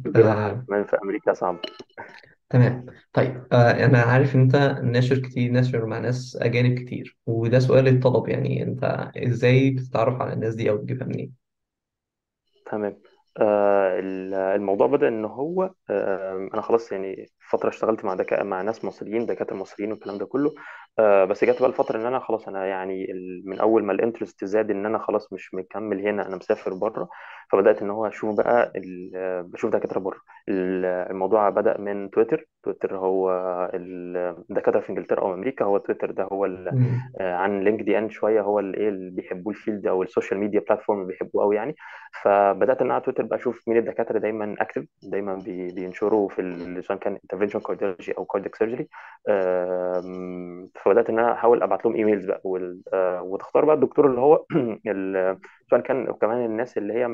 الجراحة آه، كمان في امريكا صعبه. تمام. طيب، انا عارف انت ناشر كتير، ناشر مع ناس اجانب كتير، وده سؤال الطلب، يعني انت ازاي بتتعرف على الناس دي او بتجيبها منين؟ تمام. الموضوع بدأ ان هو انا خلاص يعني فترة اشتغلت مع مع ناس مصريين، دكاترة مصريين والكلام ده كله. بس جت بقى الفترة ان انا خلاص انا يعني من اول ما ال interest زاد ان انا خلاص مش مكمل هنا، انا مسافر بره. فبدأت ان هو اشوف بقى ال... آه، بشوف دكاترة بره. الموضوع بدأ من تويتر. تويتر هو الدكاترة في انجلترا او امريكا، هو تويتر ده هو مم. عن لينكد ان شويه، هو الايه اللي بيحبوه ال field او ال social media platform بيحبوه قوي يعني. فبدات ان انا على تويتر بقى اشوف مين الدكاترة دايما active، دايما بينشروا في سواء كان intervention cardiology او cardiac surgery. فبدات ان انا احاول ابعت لهم emails بقى وتختار بقى الدكتور اللي هو سواء كان، وكمان الناس اللي هي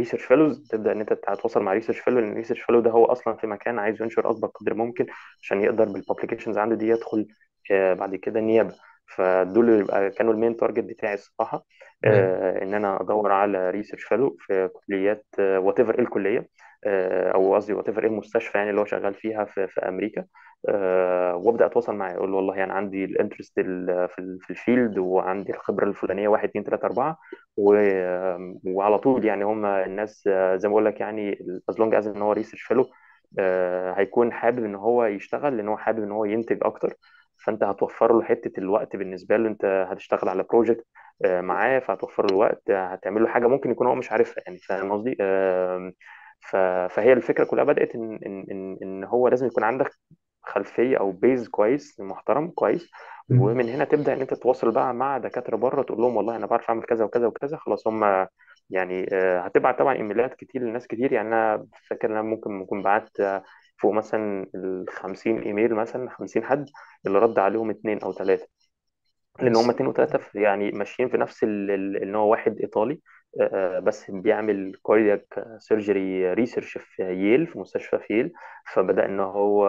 research fellows، تبدا ان انت تتواصل مع research fellow، لان research fellow ده هو اصلا في مكان عايز ينشر اكبر قدر ممكن عشان يقدر بال publications عنده دي يدخل بعد كده النيابه. فدول يبقى كانوا ال main target بتاعي الصراحه. تمام. ان انا ادور على research fellow في كليات، whatever ايه الكليه، او قصدي whatever ايه المستشفى يعني اللي هو شغال فيها في امريكا. وابدا اتواصل معاه، اقول له والله انا عندي ال interest في ال field، وعندي الخبرة الفلانيه، واحد اتنين تلاتة اربعه. وعلى طول يعني هم الناس، زي ما بقول لك يعني as long as ان هو research fellow هيكون حابب ان هو يشتغل، لان هو حابب ان هو ينتج اكتر. فانت هتوفر له حتة الوقت، بالنسبة له انت هتشتغل على project معاه، فهتوفر له الوقت، هتعمل له حاجة ممكن يكون هو مش عارفها يعني، فاهم قصدي؟ ف- فهي الفكرة كلها بدات ان هو لازم يكون عندك خلفية او base كويس محترم كويس. مم. ومن هنا تبدا ان انت تتواصل بقى مع دكاترة بره، تقول لهم والله انا بعرف اعمل كذا وكذا وكذا. خلاص هم يعني هتبعت طبعا ايميلات كتير لناس كتير. يعني انا فاكر ان انا ممكن بعت فوق مثلا ال 50 ايميل، مثلا 50 حد، اللي رد عليهم اثنين او ثلاثه. لان هم كويس. اتنين وتلاتة يعني ماشيين في نفس ان هو واحد ايطالي، بس بيعمل cardiac surgery research في ييل، في مستشفى في ييل. فبدا ان هو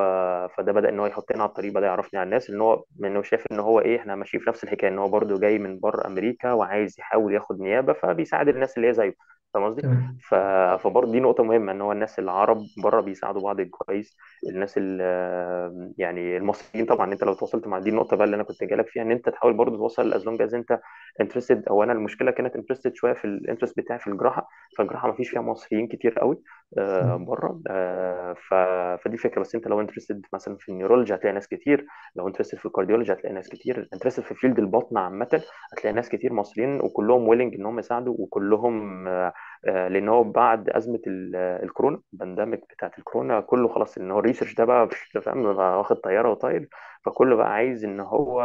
فده بدا ان هو يحطنا على الطريق، بدا يعرفني على الناس ان هو انه شايف ان هو ايه، احنا ماشيين في نفس الحكايه، ان هو برده جاي من بره امريكا وعايز يحاول ياخد نيابه، فبيساعد الناس اللي هي زيه، فاهم قصدي؟ تمام. ف... فبرضه دي نقطة مهمة، ان هو الناس العرب بره بيساعدوا بعض كويس. الناس يعني المصريين طبعا، انت لو تواصلت مع دي النقطة بقى اللي انا كنت جالك فيها، ان انت تحاول برضه توصل as long as انت interested. او انا المشكلة كانت interested شوية في ال interest بتاعي في الجراحه، فالجراحه ما فيش فيها مصريين كتير قوي مم. بره. فدي الفكره. بس انت لو interested مثلا في ال neurology هتلاقي ناس كتير، لو interested في ال cardiology هتلاقي ناس كتير، interested في field البطن عامة هتلاقي ناس كتير مصريين، وكلهم willing ان هم يساعدوا، وكلهم لان هو بعد ازمة الكورونا، ال pandemic بتاعت الكورونا، كله خلاص ان هو ال research ده بقى فاهم بقى واخد طيارة وطاير. فكله بقى عايز ان هو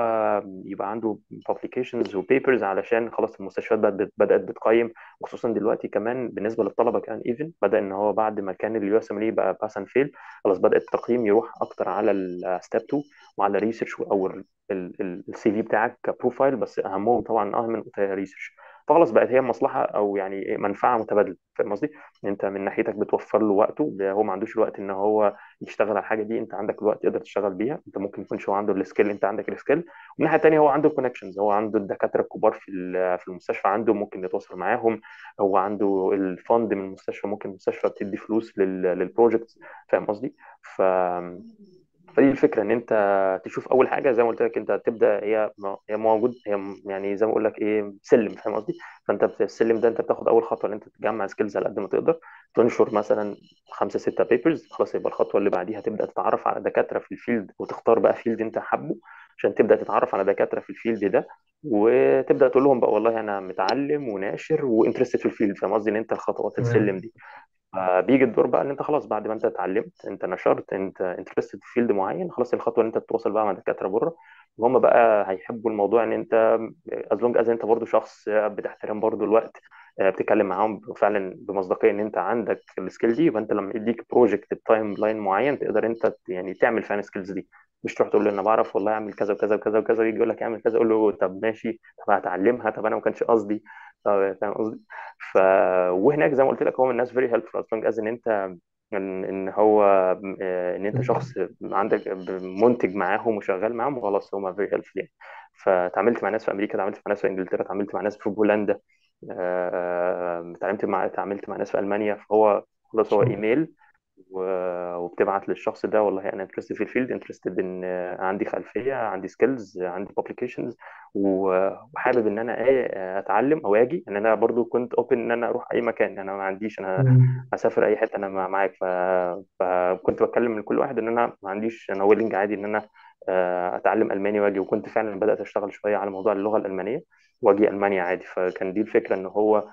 يبقى عنده publications و papers، علشان خلاص المستشفيات بدات بتقيم. وخصوصا دلوقتي كمان بالنسبة للطلبة كمان even بدا ان هو بعد ما كان ال USMLE بقى pass and fail، خلاص بدا التقييم يروح اكتر على ال step 2 وعلى research او ال CV بتاعك ك profile. بس اهمهم طبعا اهم نقطة هي research. فخلاص بقت هي مصلحة او يعني منفعه متبادله، فاهم قصدي؟ انت من ناحيتك بتوفر له وقته، هو ما عندوش الوقت ان هو يشتغل على الحاجة دي، انت عندك الوقت تقدر تشتغل بيها. انت ممكن يكونش هو عنده ال skill، انت عندك ال skill. ومن الناحية الثانية هو عنده ال connections، هو عنده الدكاترة الكبار في في المستشفى عنده، ممكن يتواصل معاهم. هو عنده ال fund من المستشفى، ممكن المستشفى بتدي فلوس لل project، فاهم قصدي؟ ف فدي الفكره، ان انت تشوف اول حاجة زي ما قلت لك، انت تبدا، هي موجود، هي يعني زي ما اقول لك ايه، سلم، فاهم قصدي؟ فانت السلم ده انت بتاخد اول خطوة ان انت تجمع skills على قد ما تقدر، تنشر مثلا خمسة ستة papers. خلاص يبقى الخطوة اللي بعديها تبدا تتعرف على دكاترة في ال field، وتختار بقى field انت حابة عشان تبدا تتعرف على دكاترة في ال field ده، وتبدا تقول لهم بقى والله انا متعلم وناشر و interested في ال field، فاهم قصدي؟ ان انت الخطوات السلم تمام. دي. بيجي الدور بقى ان انت خلاص بعد ما انت اتعلمت، انت نشرت، انت interested في field معين، خلاص الخطوة ان انت تتواصل بقى مع دكاترة بره. وهم بقى هيحبوا الموضوع ان انت as long as انت برضو شخص بتحترم برضو الوقت، بتتكلم معاهم فعلا بمصداقيه ان انت عندك ال skill دي، يبقى انت لما يديك project ب timeline معين تقدر انت يعني تعمل فعلا ال skills دي. مش تروح تقول له انا بعرف والله اعمل كذا وكذا وكذا وكذا، ويجي يقول لك اعمل كذا، اقول له طب ماشي، طب هتعلمها، طب انا ما كانش قصدي، طب فاهم قصدي؟ ف وهناك زي ما قلت لك هو من الناس very helpful as long as ان انت ان هو ان انت شخص تمام. عندك منتج معاهم وشغال معاهم، وخلاص هما very helpful يعني. فتعاملت مع ناس في امريكا، تعاملت مع ناس في انجلترا، تعاملت مع ناس في بولندا، تعاملت مع ناس في المانيا. فهو خلاص هو شاطر. ايميل وبتبعت للشخص ده والله انا interested في ال field، interested ان عندي خلفيه، عندي skills، عندي publications، وحابب ان انا ايه اتعلم او اجي. ان انا برضو كنت open ان انا اروح اي مكان، انا ما عنديش، انا مم. اسافر اي حتة انا معاك. فكنت بتكلم لكل واحد ان انا ما عنديش، انا willing عادي ان انا اتعلم الماني واجي. وكنت فعلا بدات اشتغل شوية على موضوع اللغة الالمانية واجي المانيا عادي. فكان دي الفكره، ان هو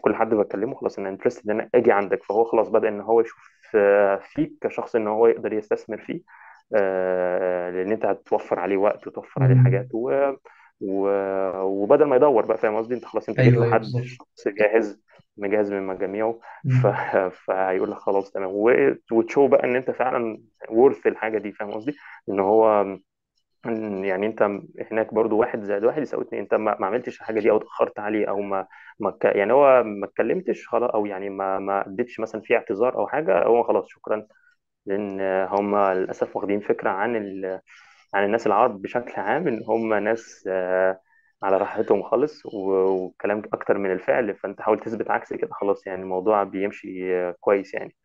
كل حد بكلمه خلاص انا interested ان انا اجي عندك، فهو خلاص بدا ان هو يشوف فيك كشخص ان هو يقدر يستثمر فيه، لان انت هتوفر عليه وقت وتوفر عليه مم. حاجات و... وبدل ما يدور بقى، فاهم قصدي؟ انت خلاص انت جيت ايوه، له ايوه، حد بالظبط. شخص جاهز، مجهز من مجاميعه. ف... مم. فهيقول لك خلاص تمام، وتشوف بقى ان انت فعلا worth الحاجة دي، فاهم قصدي؟ ان هو يعني انت هناك برضو واحد زائد واحد يساوي اتنين. انت ما عملتش الحاجة دي او اتاخرت عليه او ما ما ك... يعني هو ما اتكلمتش خلاص، او يعني ما اديتش مثلا في اعتذار او حاجه، هو خلاص شكرا. لان هم للاسف واخدين فكرة عن عن الناس العرب بشكل عام ان هم ناس على راحتهم خالص، وكلام اكتر من الفعل. فانت حاول تثبت عكس كده، خلاص يعني الموضوع بيمشي كويس يعني.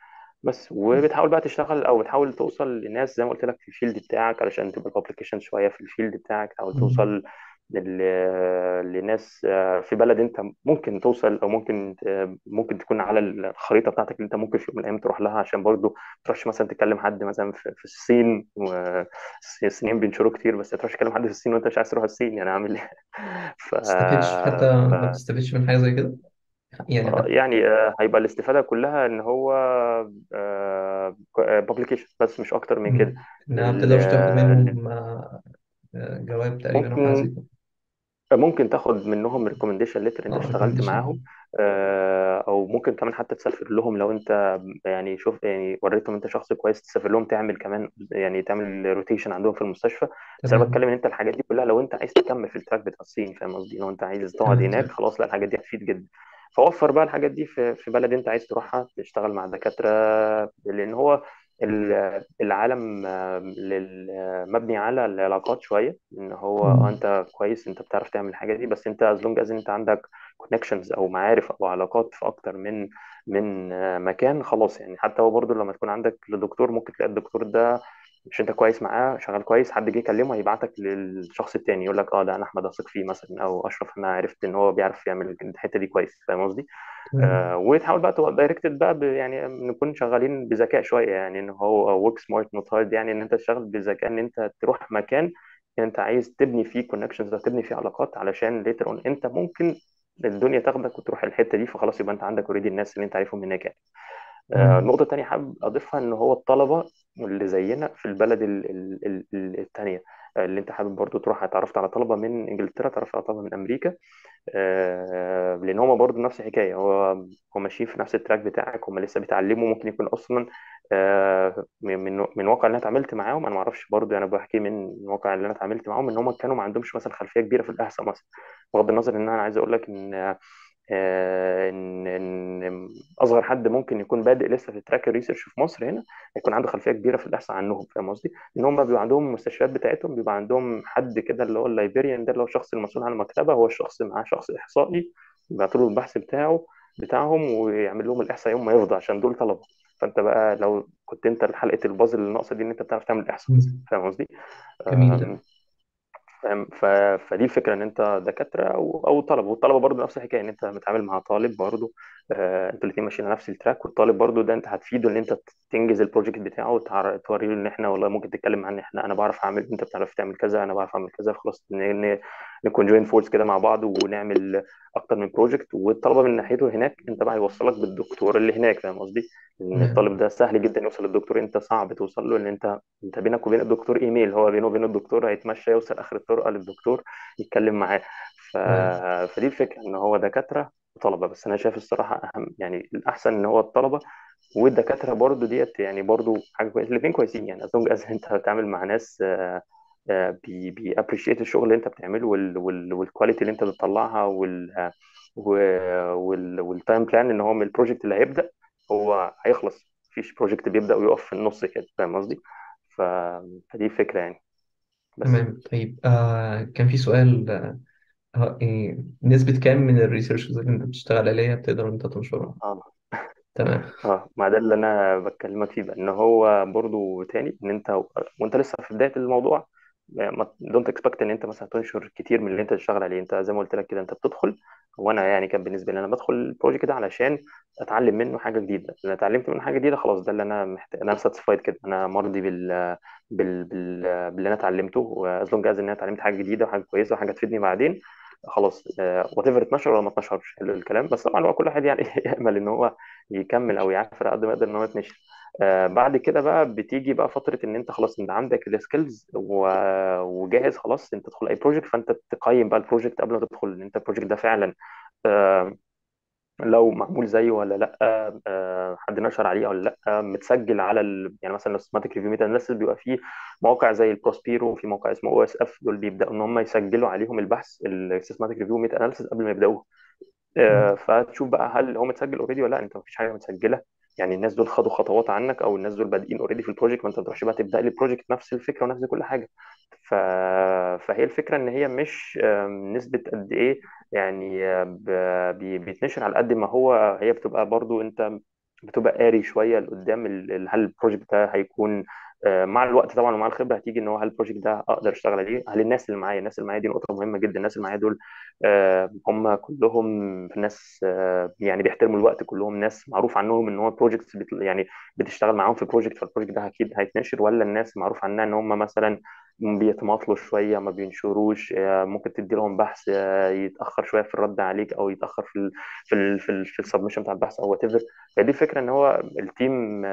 بس وبتحاول بقى تشتغل او بتحاول توصل لناس زي ما قلت لك في ال field بتاعك، علشان تبقى ال publication شوية في ال field بتاعك. تحاول مم. توصل لل... لناس في بلد انت ممكن توصل، او ممكن ممكن تكون على الخريطة بتاعتك اللي انت ممكن في يوم من الايام تروح لها. عشان برضو ما تروحش مثلا تكلم حد مثلا في الصين، الصينيين بينشروا كتير، بس ما تروحش تكلم حد في الصين وانت مش عايز تروح الصين، يعني عامل ايه؟ ف... تستفدش حتى، ما بتستفدش من حاجة زي كده يعني حتى. يعني هيبقى الاستفادة كلها ان هو publication بس، مش اكتر من كده. مم. انها ما ال- بتقدرش تاخد ال- منهم جواب تقريبا او حاجة زي ممكن كده. ممكن تاخد منهم recommendation letter انت اه، اشتغلت ريكومنديشن. معاهم، او ممكن كمان حتى تسافر لهم لو انت يعني شوف، يعني وريتهم انت شخص كويس، تسافر لهم تعمل كمان يعني تعمل rotation عندهم في المستشفى. بس انا تمام. بتكلم ان انت الحاجات دي كلها لو انت عايز تكمل في ال track بتاع الصين، فاهم قصدي؟ لو انت عايز تقعد تمام. هناك تمام. خلاص، لا الحاجات دي هتفيد جدا. فوفر بقى الحاجات دي في بلد انت عايز تروحها تشتغل مع دكاترة. لان هو العالم مبني على العلاقات شوية. ان هو مم. انت كويس، انت بتعرف تعمل الحاجة دي، بس انت as long as انت عندك connections او معارف او علاقات في اكتر من مكان، خلاص يعني. حتى هو برضو لما تكون عندك لدكتور، ممكن تلاقي الدكتور ده مش انت كويس معاه شغال كويس، حد جه يكلمه هيبعتك للشخص التاني، يقول لك اه ده انا احمد اثق فيه مثلا، او اشرف انا عرفت ان هو بيعرف يعمل الحتة دي كويس، فاهم قصدي؟ تمام. وتحاول بقى تبقى directed بقى يعني نكون شغالين بذكاء شويه، يعني ان هو work smart not hard. يعني ان انت تشتغل بذكاء، ان انت تروح مكان انت عايز تبني فيه connections او تبني فيه علاقات، علشان later on انت ممكن الدنيا تاخدك وتروح الحتة دي، فخلاص يبقى انت عندك already الناس اللي انت عارفهم هناك يعني. تمام. نقطة تانية حابب اضيفها، ان هو الطلبة اللي زينا في البلد التانية اللي انت حابب برضو تروح، اتعرفت على طلبه من انجلترا، اتعرفت على طلبه من امريكا، لان هما برضو نفس الحكايه. هو ماشيين في نفس ال track بتاعك، هم لسه بيتعلموا، ممكن يكون اصلا من واقع اللي انا اتعاملت معاهم، انا ما اعرفش برضو، انا بحكي من واقع اللي انا اتعاملت معاهم، ان هم كانوا ما عندهمش مثلا خلفية كبيرة في الاحصاء مثلا. بغض النظر ان انا عايز اقول لك ان ان اصغر حد ممكن يكون بادئ لسه في track ال research في مصر هنا هيكون عنده خلفية كبيرة في الاحصاء عنهم، فاهم قصدي؟ ان هم بيبقى عندهم المستشفيات بتاعتهم، بيبقى عندهم حد كده اللي هو ال librarian ده، اللي هو الشخص المسؤول عن المكتبه، هو الشخص معاه شخص احصائي بيبعتوا له البحث بتاعه بتاعهم، ويعمل لهم الاحصاء يوم ما يفضى عشان دول طلبه. فانت بقى لو كنت انت حلقة البازل اللي الناقصة دي، ان انت بتعرف تعمل احصاء، مم. فاهم قصدي؟ جميل ده. فاهم. فدي الفكره، ان انت دكاترة او طلبه، والطلبة برضو نفس الحكايه، ان انت متعامل مع طالب برضو، انتوا الاثنين ماشيين على نفس ال track. والطالب برضو ده انت هتفيده ان انت تنجز ال project بتاعه، وتوري له ان احنا والله ممكن تتكلم عن احنا، انا بعرف اعمل، انت بتعرف تعمل كذا، انا بعرف اعمل كذا، خلاص نكون join force كده مع بعض ونعمل اكتر من project. والطلبة من ناحيته هناك، انت بقى هيوصلك بالدكتور اللي هناك، فاهم قصدي؟ ان تمام. الطالب ده سهل جدا يوصل للدكتور، انت صعب توصل له، ان انت بينك وبين الدكتور ايميل، هو بينه وبين الدكتور هيتمشى يوصل اخر الطرقه للدكتور يتكلم معاه. ف... تمام. فدي الفكره، ان هو دكاترة وطلبه. بس انا شايف الصراحة اهم يعني الاحسن ان هو الطلبه، والدكاتره برضو ديت يعني برضو حاجة كويسه، الاثنين كويسين يعني. اظن از انت هتتعامل مع ناس بي بي appreciate الشغل اللي انت بتعمله وال quality اللي انت بتطلعها وال time plan، ان هو من ال project اللي هيبدا هو هيخلص، مفيش project بيبدا ويقف في النص كده، فاهم قصدي؟ ف... فدي الفكرة يعني. بس تمام. طيب، كان في سؤال، إيه نسبة كام من ال researches اللي انت بتشتغل عليها بتقدر انت تنشرها؟ اه تمام. اه، ما ده اللي انا بكلمك فيه بقى، ان هو برضو تاني ان انت وانت لسه في بداية الموضوع، ما don't expect ان انت مثلا تنشر كتير من اللي انت تشتغل عليه. انت زي ما قلت لك كده، انت بتدخل، وانا يعني كان بالنسبة لي انا بدخل ال project ده علشان اتعلم منه حاجة جديده. انا اتعلمت منه حاجة جديده، خلاص، ده اللي انا محتاج. انا satisfied كده، انا مرضي باللي انا اتعلمته، و as long as ان انا اتعلمت حاجة جديدة وحاجه كويسة وحاجه تفيدني بعدين، خلاص، whatever اتنشر ولا ما اتنشرش، حلو الكلام. بس طبعا هو كل واحد يعني يامل ان هو يكمل او يعافر على قد ما يقدر ان هو يتنشر. بعد كده بقى بتيجي بقى فترة ان انت خلاص انت عندك ال skills وجاهز خلاص انت تدخل اي project. فانت تقيم بقى ال project قبل ما تدخل، ان انت ال project ده فعلا آه لو معمول زيه ولا لا، حد نشر عليه ولا لا، متسجل على يعني مثلا لو systematic review meta analysis، بيبقى فيه مواقع زي البروسبيرو، وفي موقع اسمه OSF، دول بيبداوا ان هم يسجلوا عليهم البحث ال systematic review meta analysis قبل ما يبداوه. فتشوف بقى هل هو متسجل already ولا لا. انت مفيش حاجة متسجله، يعني الناس دول خدوا خطوات عنك، او الناس دول بادئين already في ال project، ما انت ما تروحش بقى تبدا لي project نفس الفكرة ونفس كل حاجه. ف... فهي الفكرة ان هي مش نسبه قد ايه، يعني بيتنشر على قد ما هو، هي بتبقى برضو انت بتبقى قاري شوية لقدام هل ال project ده هيكون مع الوقت طبعا ومع الخبرة هتيجي، ان هو هل ال project ده اقدر اشتغل عليه، هل الناس اللي معايا، الناس اللي معايا دي نقطة مهمة جدا، الناس اللي معايا دول هم كلهم ناس يعني بيحترموا الوقت، كلهم ناس معروف عنهم ان هو projects يعني بتشتغل معاهم في project، فال project ده اكيد هيتنشر. ولا الناس معروف عنها ان هم مثلا بيتماطلوا شويه، ما بينشروش، ممكن تدي لهم بحث يتاخر شوية في الرد عليك، او يتاخر في ال submission بتاع البحث او وات ايفر. فدي الفكره، ان هو ال team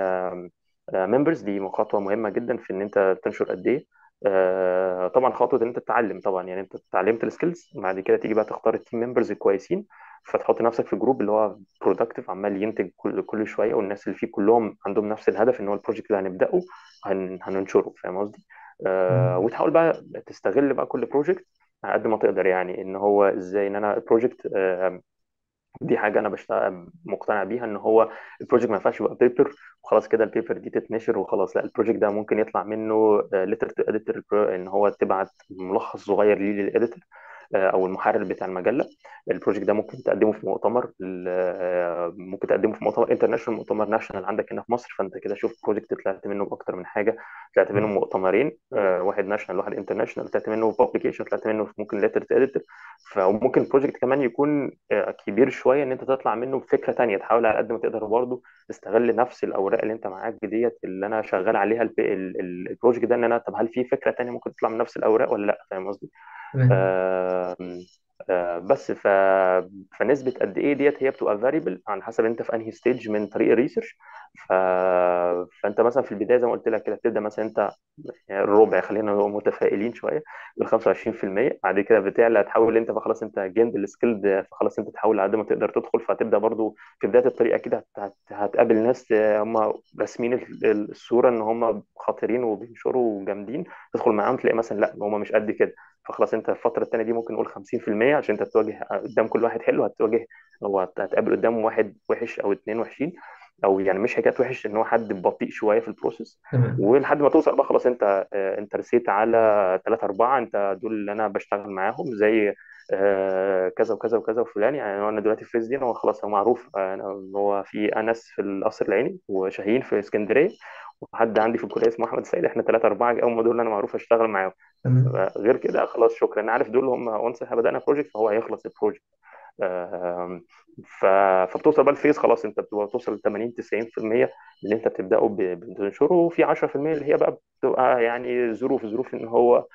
members دي خطوة مهمة جدا في ان انت تنشر قد ايه. طبعا خطوة ان انت تتعلم، طبعا يعني انت اتعلمت ال skills، بعد كده تيجي بقى تختار ال team members الكويسين، فتحط نفسك في group اللي هو productive، عمال ينتج كل شويه، والناس اللي فيه كلهم عندهم نفس الهدف، ان هو ال project اللي هنبداه هننشره، فاهم قصدي؟ تمام. وتحاول بقى تستغل بقى كل project على قد ما تقدر، يعني ان هو ازاي ان انا ال project دي حاجة انا بشتغل مقتنع بيها، ان هو ال project ما ينفعش يبقى paper وخلاص كده، ال paper دي تتنشر وخلاص. لا، ال project ده ممكن يطلع منه letter to editor، ان هو تبعت ملخص صغير ليه لل editor او المحرر بتاع المجله. ال project ده ممكن تقدمه في مؤتمر، ممكن تقدمه في مؤتمر international، مؤتمر national عندك هنا في مصر. فانت كده شوف project طلعت منه باكتر من حاجه، طلعت منه مؤتمرين، واحد national واحد international، طلعت منه publication، طلعت منه ممكن letter to editor. فممكن project كمان يكون كبير شويه، ان انت تطلع منه بفكره تانية. تحاول على قد ما تقدر برضه تستغل نفس الاوراق اللي انت معاك ديت اللي انا شغال عليها ال project ده، ان انا طب هل في فكرة تانية ممكن تطلع من نفس الاوراق ولا لا، فاهم قصدي؟ تمام. آم، بس فنسبة قد ايه ديت هي بتبقى variable على حسب انت في انهي stage من طريق ال research. ف... فانت مثلا في البداية زي ما قلت لك كده بتبدا مثلا انت الربع، خلينا نبقى متفائلين شويه، بال 25%. بعد كده بتعلى، تحاول انت بقى خلاص انت gained ال skill، فخلاص انت تحاول على قد ما تقدر تدخل. فتبدا برضو في بداية الطريق اكيد هتقابل ناس هم راسمين الصورة ان هم خطيرين وبينشروا وجامدين، تدخل معاهم تلاقي مثلا لا هم مش قد كده. فخلاص انت الفترة الثانية دي ممكن نقول 50%، عشان انت بتواجه قدام كل واحد حلو هتواجه، او هتقابل قدام واحد وحش او اتنين وحشين، او يعني مش حكاية وحش، ان هو حد بطيء شوية في ال process. تمام. ولحد ما توصل بقى خلاص انت انت رسيت على ثلاثة أربعة، انت دول اللي انا بشتغل معاهم، زي كذا وكذا وكذا وفلان. يعني انا دلوقتي في phase دي هو خلاص هو معروف، هو في انس في القصر العيني، وشاهين في اسكندرية، وحد عندي في الكلية اسمه احمد سعيد. احنا ثلاثة أربعة هم دول اللي انا معروف اشتغل معاهم. تمام. غير كده خلاص شكرا، انا عارف دول هم once احنا بدأنا project فهو هيخلص ال project. آم، ف... فبتوصل بقى ال phase خلاص انت بتبقى توصل ل 80 90% اللي انت بتبداه بتنشره، وفي 10% اللي هي بقى بتبقى يعني ظروف، ظروف ان هو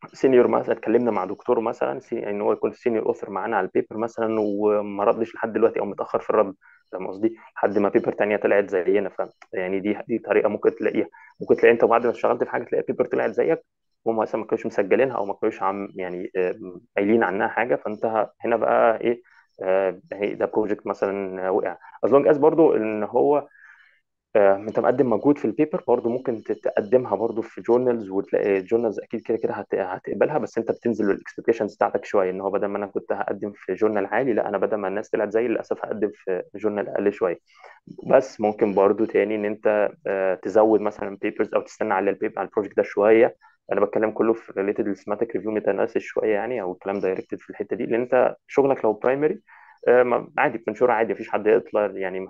senior مثلا، اتكلمنا مع دكتور مثلا ان هو يكون senior author معانا على ال paper مثلا، وما ردش لحد دلوقتي او متاخر في الرد، فاهم قصدي؟ لحد ما paper تانية طلعت زينا. ف يعني دي طريقه ممكن تلاقيها، ممكن تلاقي انت بعد ما اشتغلت في حاجة تلاقي paper طلعت زيك، وهم مثلا ما كانوش مسجلينها او ما كانوش عم يعني قايلين عنها حاجه. فانت هنا بقى ايه، ده project مثلا وقع. as long as برضو ان هو انت مقدم مجهود في ال paper برضو، ممكن تقدمها برضو في journals، وتلاقي journals اكيد كده كده هتقبلها. بس انت بتنزل بال expectations بتاعتك شويه، ان هو بدل ما انا كنت هقدم في journal عالي، لا انا بدل ما الناس طلعت زيي للاسف هقدم في journal اقل شويه. بس ممكن برضو تاني ان انت تزود مثلا papers، او تستنى على ال paper على ال project ده شويه. انا بتكلم كله في related لل systematic review meta analysis شوية يعني، او الكلام directed في الحتة دي، لان انت شغلك لو primary عادي بتنشرها عادي، مفيش حد يطلع يعني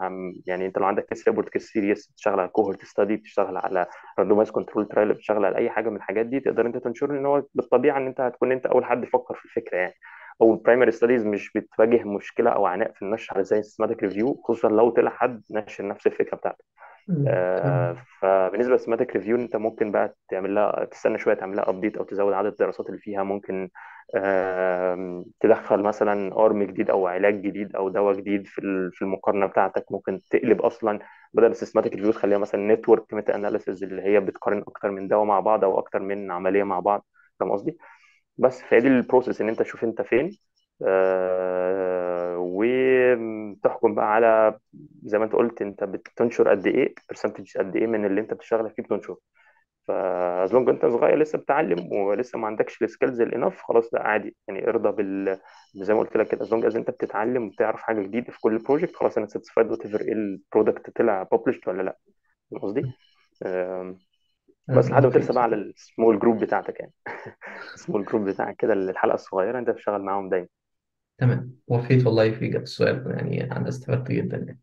يعني انت لو عندك case report، case series، بتشتغل على cohort study، بتشتغل على randomized control trial، بتشتغل على اي حاجة من الحاجات دي، تقدر انت تنشر، ان هو بالطبيعة ان انت هتكون انت اول حد يفكر في الفكرة يعني. او ال primary studies مش بتواجه مشكلة او عناء في النشر زي ال systematic review، خصوصا لو طلع حد نشر نفس الفكرة بتاعتك. مم. تمام. فبالنسبه لل systematic review، انت ممكن بقى تعمل لها، تستنى شوية تعمل لها update، او تزود عدد الدراسات اللي فيها. ممكن تدخل مثلا arm جديد او علاج جديد او دواء جديد في في المقارنة بتاعتك. ممكن تقلب اصلا بدل ال systematic review تخليها مثلا network meta analysis، اللي هي بتقارن اكتر من دواء مع بعض او اكتر من عملية مع بعض. فاهم قصدي؟ بس فهي دي ال process، ان انت تشوف انت فين، وتحكم بقى على، زي ما انت قلت، انت بتنشر قد ايه percentage، قد ايه من اللي انت بتشتغل فيه بتنشر. ف as long انت صغير لسه بتتعلم ولسه ما عندكش ال skills ال enough، خلاص لا عادي يعني، ارضى بال، زي ما قلت لك كده، as long as انت بتتعلم وبتعرف حاجة جديدة في كل project، خلاص انا satisfied whatever ايه ال product طلع published ولا لا. فاهم قصدي؟ آم، بس تمام لحد ما ترسى وفيت. بقى على ال small group بتاعتك يعني، ال small group بتاعك كده، الحلقة الصغيرة انت بتشتغل معاهم دايما. تمام وفيت والله في إجابة السؤال، يعني أنا استفدت جدا يعني.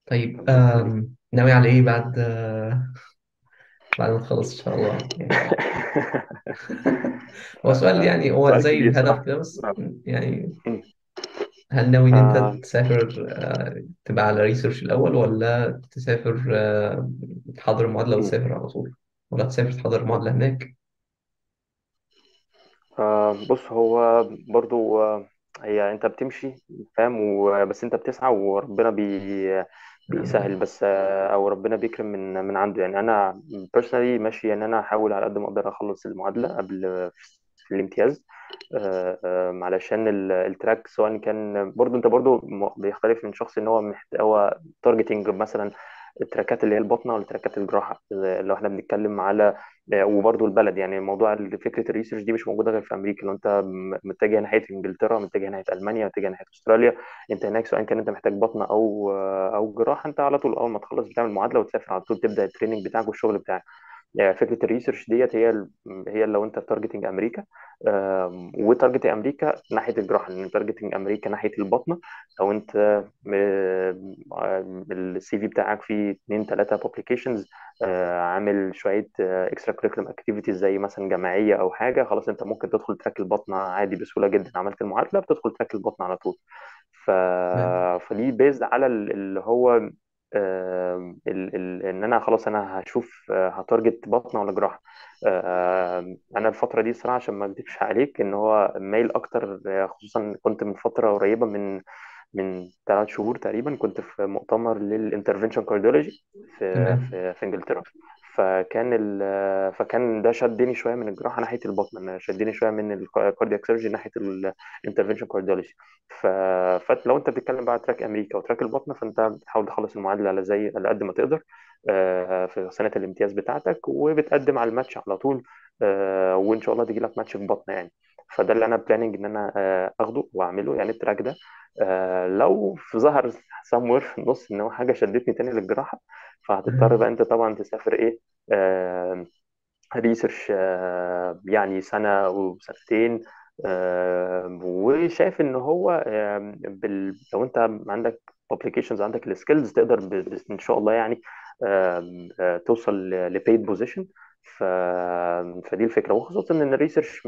طيب ربنا يخليك. ناوي على إيه بعد بعد ما تخلص إن شاء الله يعني؟ هو سؤال يعني، هو سؤال زي كبير الهدف صراحه. كده بس آه. يعني. هل ناوي إن أنت آه. تسافر تبقى على research الأول، ولا تسافر تحضر المعادلة آه. وتسافر على طول، ولا تسافر تحضر المعادلة هناك؟ بص هو برضو، هي انت بتمشي فاهم، بس انت بتسعى وربنا نعم بيسهل، بالله. بس او ربنا بيكرم من عنده يعني. انا personally ماشي ان انا احاول على قد ما اقدر اخلص المعادلة قبل في الامتياز. آه، آه، علشان ال track، سواء كان برضو انت برضو بيختلف من شخص، ان هو هو targeting مثلا ال trackات اللي هي الباطنة ولا trackات الجراحه، لو احنا بنتكلم على، وبرضه البلد يعني. موضوع فكرة ال research دي مش موجودة غير في امريكا. لو انت متجه ناحية انجلترا، متجه ناحية المانيا، متجه ناحية استراليا، انت هناك سواء كان انت محتاج بطنه او جراحه، انت على طول اول ما تخلص بتعمل معادلة وتسافر على طول، تبدا ال training بتاعك والشغل بتاعك. يعني فكرة ال research ديت هي هي لو انت targeting امريكا، و target امريكا ناحية الجراحه، لان targeting امريكا ناحية البطنه، لو انت ال CV بتاعك فيه اتنين تلاتة publications، عامل شوية extracurriculum activities زي مثلا جمعية او حاجه، خلاص انت ممكن تدخل track البطنه عادي بسهولة جدا. عملت المعادلة بتدخل track البطنه على طول. ف... تمام. فدي based على اللي هو ان انا خلاص انا هشوف، ه target بطنه ولا جراحه. انا الفترة دي صراحه، عشان ما اكدبش عليك، ان هو مايل اكتر، خصوصا كنت من فترة قريبه، من 3 شهور تقريبا كنت في مؤتمر لل intervention cardiology في تمام. في في انجلترا. فكان ال فكان ده شدني شوية من الجراحة ناحية البطن، أنا شدني شوية من ال cardiac surgery ناحية الانترفنشن كارديولوجي. ف... فلو انت بتتكلم بقى track امريكا و track البطنه، فانت بتحاول تخلص المعادلة على زي على قد ما تقدر، في سنة الامتياز بتاعتك، وبتقدم على الماتش على طول، وان شاء الله تجي لك ماتش في بطنه يعني. فده اللي انا planning ان انا اخده واعمله يعني، ال track ده. لو في ظهر somewhere في النص ان هو حاجة شدتني تاني للجراحه، فهتضطر بقى تمام. انت طبعا تسافر ايه، آه، research يعني سنة أو سنتين. وشايف إن هو لو أنت عندك publications، عندك ال skills، تقدر إن شاء الله يعني، آم، آه، توصل ل paid position. ف... فدي الفكرة، وخصوصا إن ال research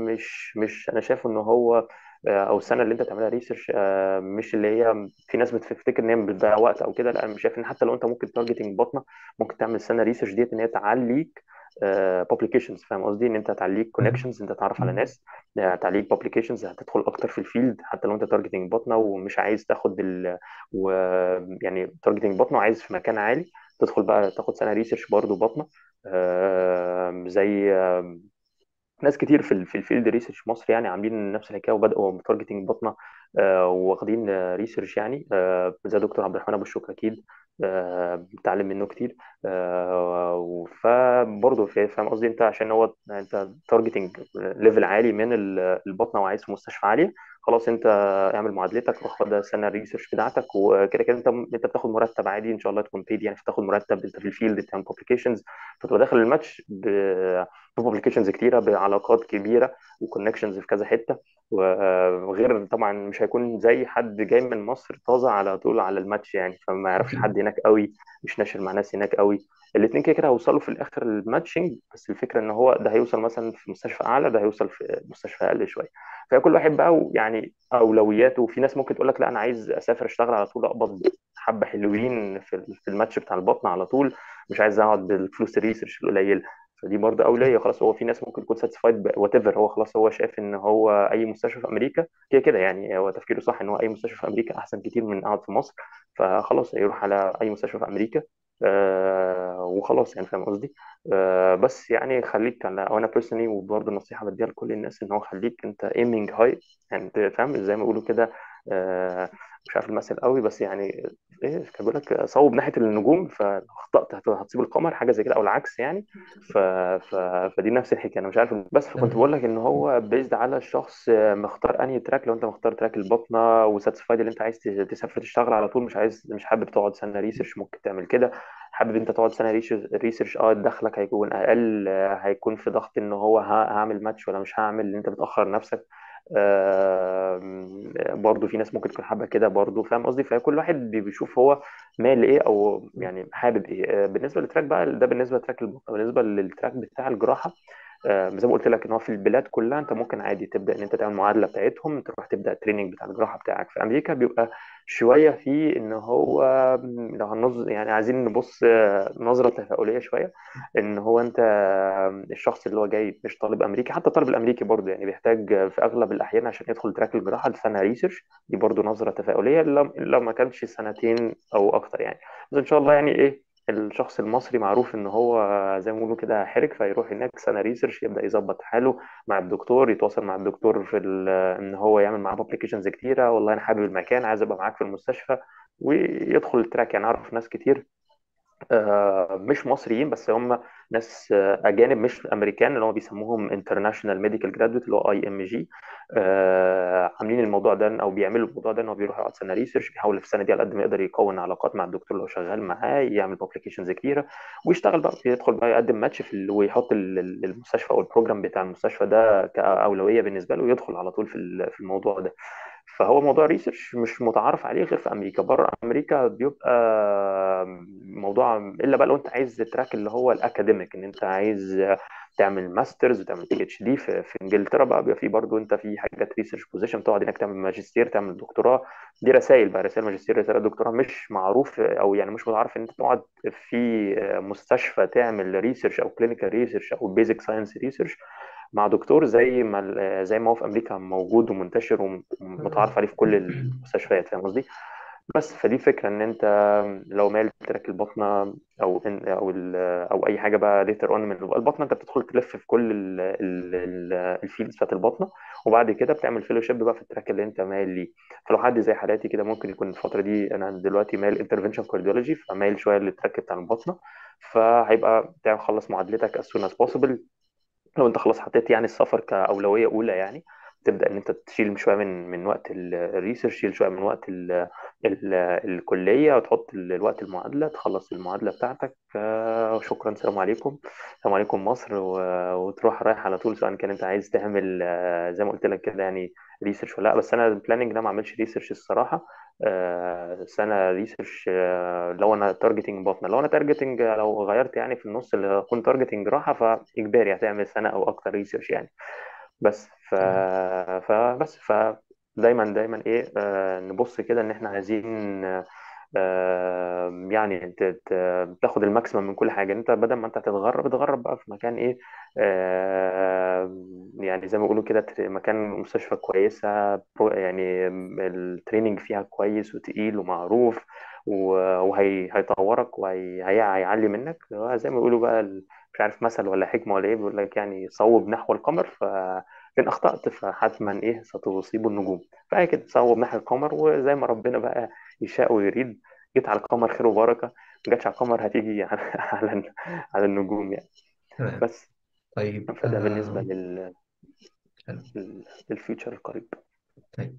مش أنا شايف إن هو، أو السنة اللي أنت تعملها research، مش اللي هي في ناس بتفتكر إن هي بتضيع وقت أو كده. لا، أنا مش شايف إن حتى لو أنت ممكن targeting بطنة، ممكن تعمل سنة research ديت إن هي تعليك publications. فاهم قصدي؟ ان انت هتعليك تمام. كونكشنز، انت تعرف على ناس، هتعليك publications، هتدخل اكتر في ال field. حتى لو انت targeting بطنه ومش عايز تاخد و... يعني targeting بطنه وعايز في مكان عالي، تدخل بقى تاخد سنة research برضه بطنه، زي ناس كتير في في ال field research مصر يعني، عاملين نفس الحكاية وبداوا targeting بطنه، واخدين research يعني، زي دكتور عبد الرحمن ابو الشوك اكيد، بتعلم منه كتير. فبرضه فاهم قصدي؟ انت عشان هو انت targeting level عالي من البطنه وعايز في مستشفى عاليه، خلاص انت اعمل معادلتك واخد سنة ال research بتاعتك، وكده كده انت بتاخد مرتب عادي ان شاء الله تكون paid يعني، فتاخد مرتب انت في ال field بتعمل publications، فتبقى داخل الماتش publications كتيره، بعلاقات كبيرة و connections في كذا حته، وغير طبعا مش هيكون زي حد جاي من مصر طازة على طول على الماتش يعني، فما يعرفش أكيد. حد هناك قوي، مش ناشر مع ناس هناك قوي. الاثنين كده كده هيوصلوا في الاخر ال matching، بس الفكرة ان هو ده هيوصل مثلا في مستشفى اعلى، ده هيوصل في مستشفى اقل شويه. فكل واحد بقى يعني اولوياته. وفي ناس ممكن تقول لك لا انا عايز اسافر اشتغل على طول، اقبض حبه حلوين في الماتش بتاع البطن على طول، مش عايز اقعد بالفلوس ال research القليله. فدي برضه اولويه. خلاص، هو في ناس ممكن تكون satisfied whatever، هو خلاص هو شايف ان هو اي مستشفى في امريكا كده كده يعني، هو تفكيره صح ان هو اي مستشفى في امريكا احسن كتير من قاعد في مصر، فخلاص هيروح على اي مستشفى في امريكا. وخلاص يعني، فاهم قصدي. بس يعني خليك انا، او انا personally، وبرضه النصيحة بديها لكل الناس، ان هو خليك انت aiming high، يعني أنت فاهم زي ما بيقولوا كده. آه مش عارف المثل قوي بس يعني ايه كان بيقول لك، صوب ناحية النجوم فاخطات هتصيب القمر، حاجة زي كده او العكس يعني. ف... ف... فدي نفس الحكايه، انا مش عارف، بس فكنت تمام. بقول لك ان هو based على الشخص مختار انهي track. لو انت مختار track البطنه و satisfied اللي انت عايز تسافر تشتغل على طول، مش عايز، مش حابب تقعد سنة research، ممكن تعمل كده. حابب انت تقعد سنة research، دخلك هيكون اقل، هيكون في ضغط ان هو هعمل ماتش ولا مش هعمل، ان انت بتاخر نفسك. برضو في ناس ممكن تكون حابة كده برضو، فاهم قصدي. فكل واحد بيشوف هو مايل لايه، او يعني حابب ايه. بالنسبة لل track بقى ده، بالنسبة لل track بالنسبة لل track بتاع الجراحه، زي ما قلت لك ان هو في البلاد كلها انت ممكن عادي تبدا ان انت تعمل معادلة بتاعتهم، تروح تبدا ال training بتاع الجراحة بتاعك في امريكا. بيبقى شوية في ان هو لو هننظ يعني عايزين نبص نظره تفاؤليه شويه، ان هو انت الشخص اللي هو جاي مش طالب امريكي، حتى الطالب الامريكي برضه يعني بيحتاج في اغلب الاحيان عشان يدخل track الجراحة لسنه research. دي برضه نظره تفاؤليه، لو ما كانش سنتين او اكتر يعني. بس ان شاء الله يعني ايه، الشخص المصري معروف ان هو زي ما بيقولوا كده حرك، فيروح هناك سنة research يبدا يظبط حاله مع الدكتور، يتواصل مع الدكتور في ان هو يعمل معاه publications كتيره، والله انا حابب المكان، عايز ابقى معاك في المستشفى، ويدخل ال track يعني. اعرف ناس كتير مش مصريين، بس هم ناس اجانب مش امريكان، اللي هم بيسموهم international medical graduate اللي هو اي ام جي، عاملين الموضوع ده او بيعملوا الموضوع ده، ان هو بيروح يقعد سنة research، بيحاول في السنة دي على قد ما يقدر يكون علاقات مع الدكتور اللي هو شغال معاه، يعمل publications كتيره، ويشتغل بقى، يدخل بقى يقدم ماتش في ويحط المستشفى او ال program بتاع المستشفى ده كاولويه بالنسبة له، ويدخل على طول في في الموضوع ده. فهو موضوع research مش متعارف عليه غير في امريكا، بره امريكا بيبقى موضوع الا بقى لو انت عايز track اللي هو ال academic، ان انت عايز تعمل masters وتعمل PhD في انجلترا بقى بيبقى في برضه انت في حاجات research position، تقعد هناك تعمل ماجستير تعمل دكتوراه. دي رسائل بقى، رسائل ماجستير رسائل دكتوراه، مش معروف او يعني مش متعارف ان انت تقعد في مستشفى تعمل research او clinical research او basic science research مع دكتور زي ما هو في امريكا موجود ومنتشر ومتعارف تمام. عليه في كل المستشفيات، فاهم قصدي. بس فدي فكره، ان انت لو مال track البطنه او إن او ال او اي حاجة بقى later on من البطنه، انت بتدخل تلف في كل ال fields بتاعت البطنه، وبعد كده بتعمل fellowship بقى في ال track اللي انت مايل ليه. فلو حد زي حالاتي كده ممكن يكون الفترة دي انا دلوقتي مايل intervention cardiology، فمايل شوية لل track بتاع البطنه، فهيبقى تعمل خلص معادلتك as soon as possible. لو انت خلاص حطيت يعني السفر كأولوية أولى يعني، تبدأ إن أنت تشيل شوية من وقت ال research، تشيل شوية من وقت ال ال الكلية، وتحط الوقت المعادلة، تخلص المعادلة بتاعتك، شكرا، سلام عليكم، سلام عليكم مصر، وتروح رايح على طول، سواء كان أنت عايز تعمل زي ما قلت لك كده يعني research ولا لا. بس أنا ال planning ده ما أعملش research الصراحة. سنة research لو انا targeting بطنه، لو انا targeting، لو غيرت يعني في النص اللي اكون targeting راحه، فاجباري هتعمل سنة او اكتر research يعني. بس ف تمام. فبس ف دايما دايما ايه، نبص كده ان احنا عايزين يعني تاخد ال maximum من كل حاجه. انت بدل ما انت هتتغرب، اتغرب بقى في مكان ايه، آه، يعني زي ما بيقولوا كده، مكان مستشفى كويسه، يعني ال training فيها كويس وتقيل ومعروف، وهيطورك وهيعلي منك. زي ما بيقولوا بقى مش عارف مثل ولا حكمه ولا ايه، بيقول لك يعني صوب نحو القمر، فإن أخطأت فحتما إيه ستصيب النجوم. فهي كده، صوب نحو القمر، وزي ما ربنا بقى يشاء ويريد، جيت على القمر خير وبركة، ما جاتش على القمر هتيجي على على على النجوم يعني. تمام. بس طيب. فده بالنسبة حلو. لل future القريب. طيب.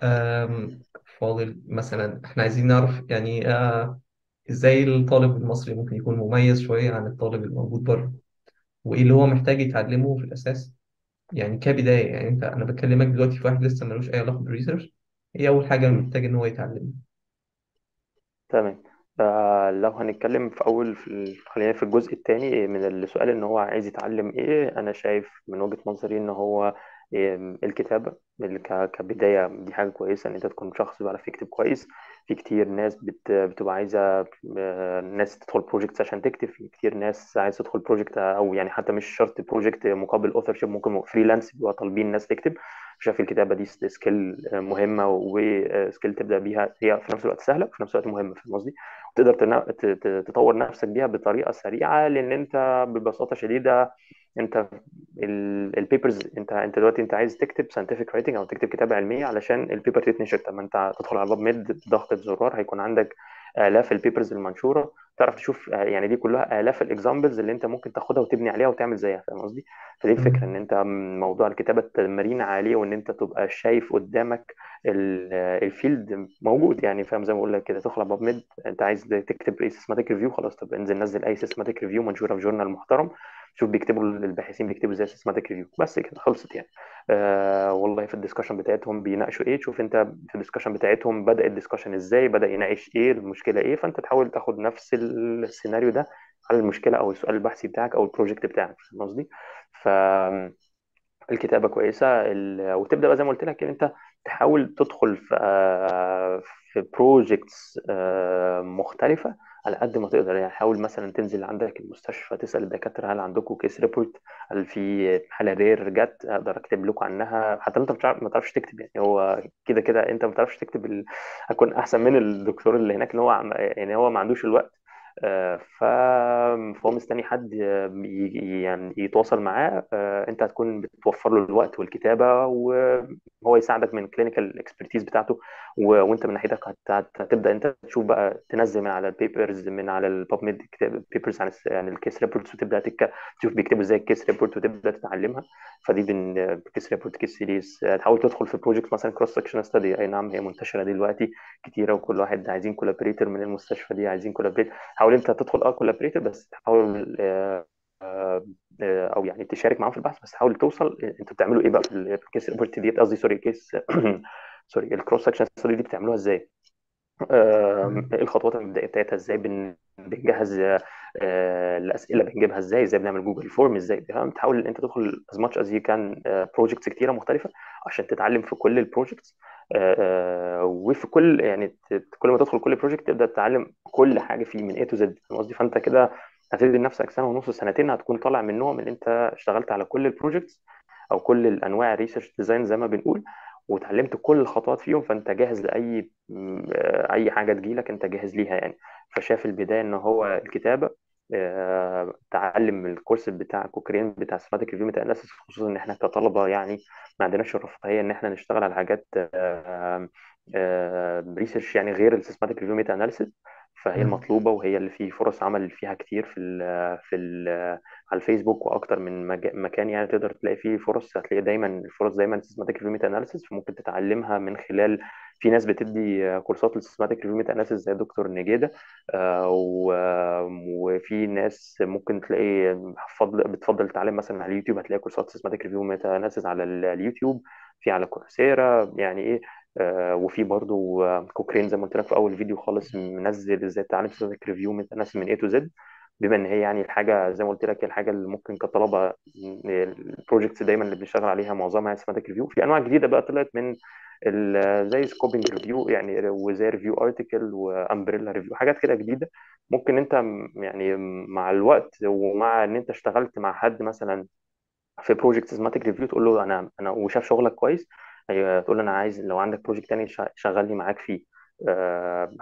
آم فاضل مثلا احنا عايزين نعرف يعني ازاي الطالب المصري ممكن يكون مميز شوية عن الطالب الموجود بره. وايه اللي هو محتاج يتعلمه في الاساس؟ يعني كبداية، يعني انت، انا بكلمك دلوقتي في واحد لسه ملوش اي علاقة بال research، ايه اول حاجة مم. محتاج ان هو يتعلمها؟ تمام. لو هنتكلم في أول في خلينا في الجزء الثاني من السؤال، إن هو عايز يتعلم إيه. أنا شايف من وجهة نظري إن هو الكتابة كبداية دي حاجة كويسة، إن أنت تكون شخص بيعرف يكتب كويس. في كتير ناس بتبقى عايزة ناس تدخل projects عشان تكتب. في كتير ناس عايزة تدخل project، أو يعني حتى مش شرط project مقابل authorship، ممكن freelance بيبقى طالبين ناس تكتب. شايف الكتابة دي skill مهمه، و skill تبدا بيها، هي في نفس الوقت سهلة وفي نفس الوقت مهمه، فاهم قصدي؟ وتقدر تطور نفسك بيها بطريقة سريعه، لان انت ببساطة شديدة انت ال papers، انت دلوقتي انت عايز تكتب scientific writing او تكتب كتابه علمية علشان ال paper تتنشر. طب ما انت تدخل على PubMed بضغطه زرار هيكون عندك الاف ال papers المنشوره، تعرف تشوف يعني دي كلها الاف ال examples اللي انت ممكن تاخدها وتبني عليها وتعمل زيها، فاهم قصدي؟ فدي الفكره، ان مم. انت موضوع الكتابة التمرين عليه، وان انت تبقى شايف قدامك ال field موجود يعني، فاهم؟ زي ما بقول لك كده، تدخل على PubMed انت عايز تكتب اي systematic review، خلاص طب انزل نزل اي systematic review منشورة في journal محترم، شوف بيكتبوا الباحثين بيكتبوا ازاي systematic review، بس كده خلصت يعني. آه والله في ال discussion بتاعتهم بيناقشوا ايه، تشوف انت في ال discussion بتاعتهم بدأ ال discussion ازاي، بدأ يناقش ايه المشكلة ايه، فانت تحاول تاخد نفس السيناريو ده على المشكلة او السؤال البحثي بتاعك او ال project بتاعك، فاهم قصدي؟ فالكتابه كويسة وتبدا بقى زي ما قلت لك ان انت تحاول تدخل في في projects مختلفة على قد ما تقدر يعني. حاول مثلا تنزل عندك المستشفى تسال الدكاتره، هل عندكم case report؟ هل في حاله rare جت اقدر اكتب لكم عنها؟ حتى لو انت مش عارف، ما تعرفش تكتب يعني، هو كده كده انت ما بتعرفش تكتب هتكون احسن من الدكتور اللي هناك، اللي هو يعني هو ما عندوش الوقت. فهو مستني حد يعني يتواصل معاه. انت هتكون بتوفر له الوقت والكتابه، وهو يساعدك من clinical expertise بتاعته. وانت من ناحيتك هتبدا انت تشوف بقى، تنزل من على ال papers من على ال PubMed papers عن عن الكيس ريبورتس، وتبدا تشوف بيكتبوا ازاي ال case report وتبدا تتعلمها. فدي بين case report، case series. تحاول تدخل في project مثلا cross section study، اي نعم هي منتشرة دلوقتي كتيره، وكل واحد عايزين collaborator من المستشفى دي، عايزين collaborator. حاول انت تدخل collaborator، بس تحاول او يعني تشارك معاهم في البحث، بس حاول توصل انتوا بتعملوا ايه بقى في ال case report ديت، قصدي sorry case sorry ال cross section study دي بتعملوها ازاي؟ مم. ايه الخطوات المبدئية بتاعتها؟ ازاي بنجهز الاسئله، بنجيبها ازاي؟ ازاي بنعمل Google form؟ ازاي، فاهم؟ تحاول ان انت تدخل as much as you can projects كتيرة مختلفة عشان تتعلم في كل ال projects، وفي كل يعني كل ما تدخل كل project تبدا تتعلم كل حاجة فيه من A to Z، فاهم قصدي؟ فانت كده هتدي لنفسك سنة ونص سنتين هتكون طالع منهم ان انت اشتغلت على كل ال projects او كل الانواع ال research design زي ما بنقول، وتعلمت كل الخطوات فيهم، فانت جاهز لاي اي حاجة تجيلك انت جاهز ليها يعني. فشاف البداية ان هو الكتابه، تعلم ال course بتاع Cochrane بتاع systematic review meta analysis، خصوصا ان احنا كطلبه يعني ما عندناش الرفاهية ان احنا نشتغل على حاجات research يعني غير السيستماتيك ريفيو ميتا اناليسيس، فهي مم. المطلوبة وهي اللي في فرص عمل فيها كتير في ال في ال على الفيسبوك واكتر من مكان يعني تقدر تلاقي فيه فرص. هتلاقي دايما الفرص دايما systematic review meta analysis، فممكن تتعلمها من خلال في ناس بتدي كورسات لل systematic review meta analysis زي دكتور نجيدة. وفي ناس ممكن تلاقي بتفضل تتعلم مثلا على اليوتيوب، هتلاقي كورسات systematic review meta analysis على اليوتيوب، في على Coursera يعني ايه. وفي برضو Cochrane زي ما قلت لك في اول فيديو خالص منزل ازاي تتعلم systematic review meta analysis من A to Z، بما ان هي يعني الحاجة زي ما قلت لك الحاجة اللي ممكن كطلبه ال projects دايما اللي بنشتغل عليها معظمها systematic review. في انواع جديدة بقى طلعت من زي scoping review يعني، وزي review article و umbrella review، حاجات كده جديدة ممكن انت يعني مع الوقت ومع ان انت اشتغلت مع حد مثلا في project systematic review تقول له انا وشاف شغلك كويس، أيوة، تقول له انا عايز لو عندك project تاني شغلني معاك فيه.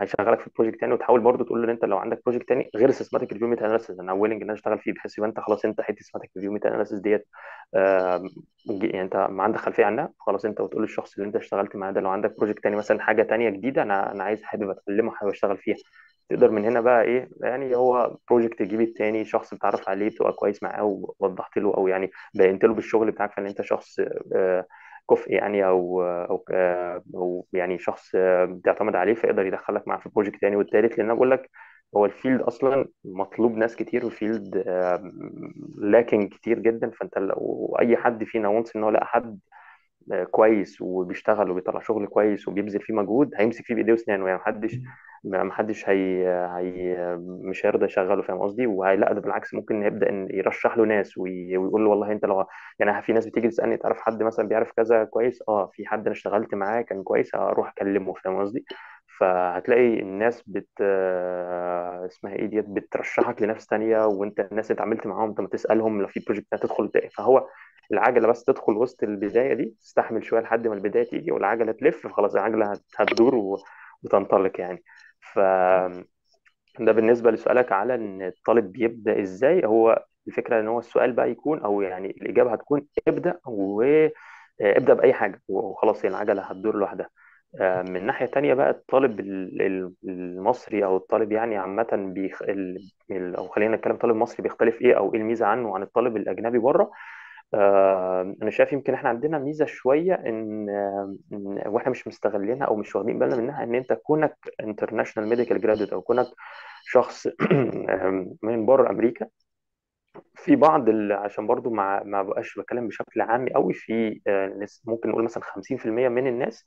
هيشغلك في project تاني، وتحاول برضو تقول له ان انت لو عندك project تاني غير systematic review meta analysis انا willing ان انا اشتغل فيه، بحيث يبقى انت خلاص انت حتة systematic review meta analysis ديت آه، يعني انت ما عندك خلفية عنها خلاص، انت وتقول للشخص اللي انت اشتغلت معاه ده لو عندك project تاني مثلا حاجة تانية جديدة انا عايز حابب اتعلمها حابب اشتغل فيها. تقدر من هنا بقى ايه يعني، هو project يجيب التاني، شخص بتعرف عليه بتبقى كويس معاه ووضحت له او يعني بينت له بالشغل بتاعك فان انت شخص آه، كفء يعني، او يعني شخص بتعتمد عليه، فيقدر يدخلك معاه في project تاني والتالت. لان انا بقول لك هو ال field اصلا مطلوب ناس كتير، و field lacking كتير جدا. فانت لو اي حد فينا once ان هو لقى حد كويس وبيشتغل وبيطلع شغل كويس وبيبذل فيه مجهود، هيمسك فيه بايديه واسنانه يعني. محدش، ما حدش هي مش هيرضى يشغله، فاهم قصدي؟ وهي لا، ده بالعكس ممكن يبدا ان يرشح له ناس ويقول له والله انت لو، يعني في ناس بتيجي تسالني تعرف حد مثلا بيعرف كذا كويس، اه في حد انا اشتغلت معاه كان كويس، اروح اكلمه، فاهم قصدي؟ فهتلاقي الناس بت آه، اسمها ايه ديت، بترشحك لناس تانية، وانت الناس اللي اتعاملت معاهم انت ما تسالهم لو في project هتدخل. فهو العجلة بس تدخل وسط البداية دي، تستحمل شوية لحد ما البداية تيجي والعجلة تلف، خلاص العجلة هتدور وتنطلق يعني. ف ده بالنسبة لسؤالك على ان الطالب بيبدا ازاي. هو الفكرة ان هو السؤال بقى يكون، او يعني الاجابة هتكون ابدا، وابدا باي حاجة وخلاص، هي العجلة هتدور لوحدها. من ناحية تانية بقى، الطالب المصري أو الطالب يعني عامة أو خلينا نتكلم طالب مصري بيختلف إيه، أو إيه الميزة عنه عن الطالب الأجنبي بره. انا شايف يمكن احنا عندنا ميزة شوية ان واحنا مش مستغلينها او مش واخدين بالنا منها، ان انت كونك international medical graduate، او كونك شخص من بره امريكا. في بعض عشان برضو ما بقاش بتكلم بشكل عام قوي، في ناس ممكن نقول مثلا 50% من الناس،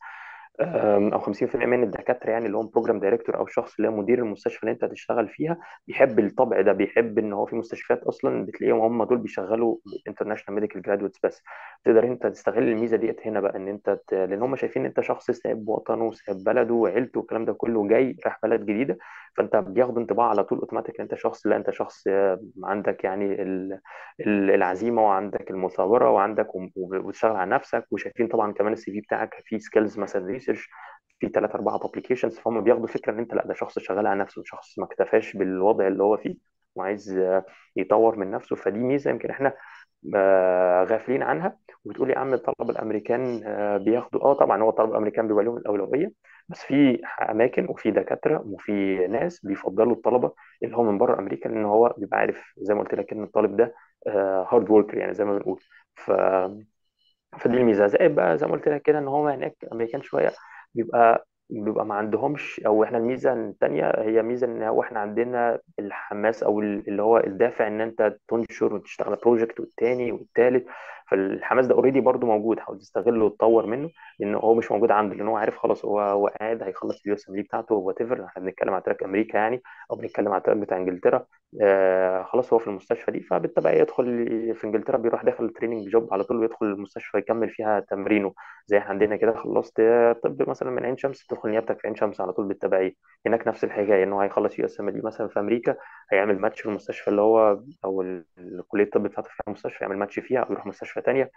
او 50% من الدكاترة يعني اللي هم program director او الشخص اللي هو مدير المستشفى اللي انت هتشتغل فيها، بيحب الطبع ده، بيحب ان هو في مستشفيات اصلا بتلاقيهم هم دول بيشغلوا international medical graduates بس. تقدر انت تستغل الميزة ديت هنا بقى، ان انت لان هم شايفين ان انت شخص سايب وطنه وسايب بلده وعيلته والكلام ده كله، جاي رايح بلد جديده، فانت بياخد انطباع على طول اوتوماتيك ان انت شخص، لا انت شخص عندك يعني العزيمة وعندك المثابرة وعندك وبتشتغل على نفسك، وشايفين طبعا كمان ال CV بتاعك فيه skills مثلا research في 3 4 publications، فهم بياخدوا فكرة ان انت لا ده شخص شغال على نفسه، شخص ما اكتفاش بالوضع اللي هو فيه وعايز يطور من نفسه. فدي ميزة يمكن احنا غافلين عنها. وبتقول يا عم الطلبة الامريكان بياخدوا، اه طبعا هو الطلبة الامريكان بيبقى لهم الاولويه، بس في اماكن وفي دكاترة وفي ناس بيفضلوا الطلبة اللي هو من بره امريكا، لان هو بيبقى عارف زي ما قلت لك ان الطالب ده hard worker يعني زي ما بنقول. ف فدي الميزه، زائد بقى زي ما قلت لك كده ان هو هناك امريكان شوية بيبقى ما عندهمش، او احنا الميزة الثانية هي ميزة ان هو احنا عندنا الحماس او اللي هو الدافع ان انت تنشر وتشتغل project والتاني والتالت. فالحماس ده already برضو موجود، حاول تستغله وتطور منه، لان هو مش موجود عنده، لان هو عارف خلاص هو قاعد هيخلص ال USMLE بتاعته وات ايفر. احنا بنتكلم على track امريكا يعني، او بنتكلم على track بتاع انجلترا. خلاص هو في المستشفى دي، فبالتبعية يدخل في انجلترا بيروح داخل ال training job على طول ويدخل المستشفى يكمل فيها تمرينه. زي احنا عندنا كده، خلصت طب مثلا من عين شمس تدخل نيابتك في عين شمس على طول بالتبعية. هناك نفس الحكاية، ان هو هيخلص USMLE مثلا في امريكا، هيعمل ماتش في المستشفى اللي هو او كلية الطب بتاعته في المستشفى، يعمل ماتش فيها او يروح مستشفى تانية،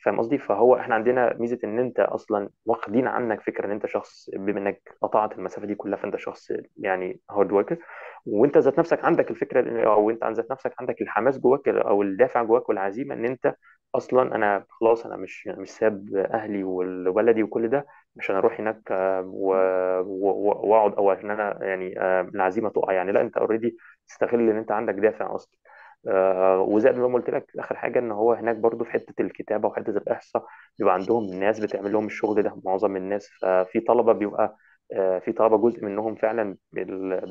فاهم قصدي؟ فهو احنا عندنا ميزة ان انت اصلا واخدين عنك فكرة ان انت شخص، بما انك قطعت المسافة دي كلها فانت شخص يعني hard worker، وانت ذات نفسك عندك الفكره، او انت عن ذات نفسك عندك الحماس جواك او الدافع جواك والعزيمة ان انت اصلا انا خلاص انا مش ساب اهلي وولدي وكل ده عشان اروح هناك واقعد، او عشان انا يعني العزيمة تقع يعني. لا انت already تستغل ان انت عندك دافع اصلا. وزي ما قلت لك اخر حاجه، ان هو هناك برضو في حتة الكتابة وحتة الاحصاء بيبقى عندهم ناس بتعمل لهم الشغل ده، معظم الناس. ففي طلبه بيبقى في طلبه جزء منهم فعلا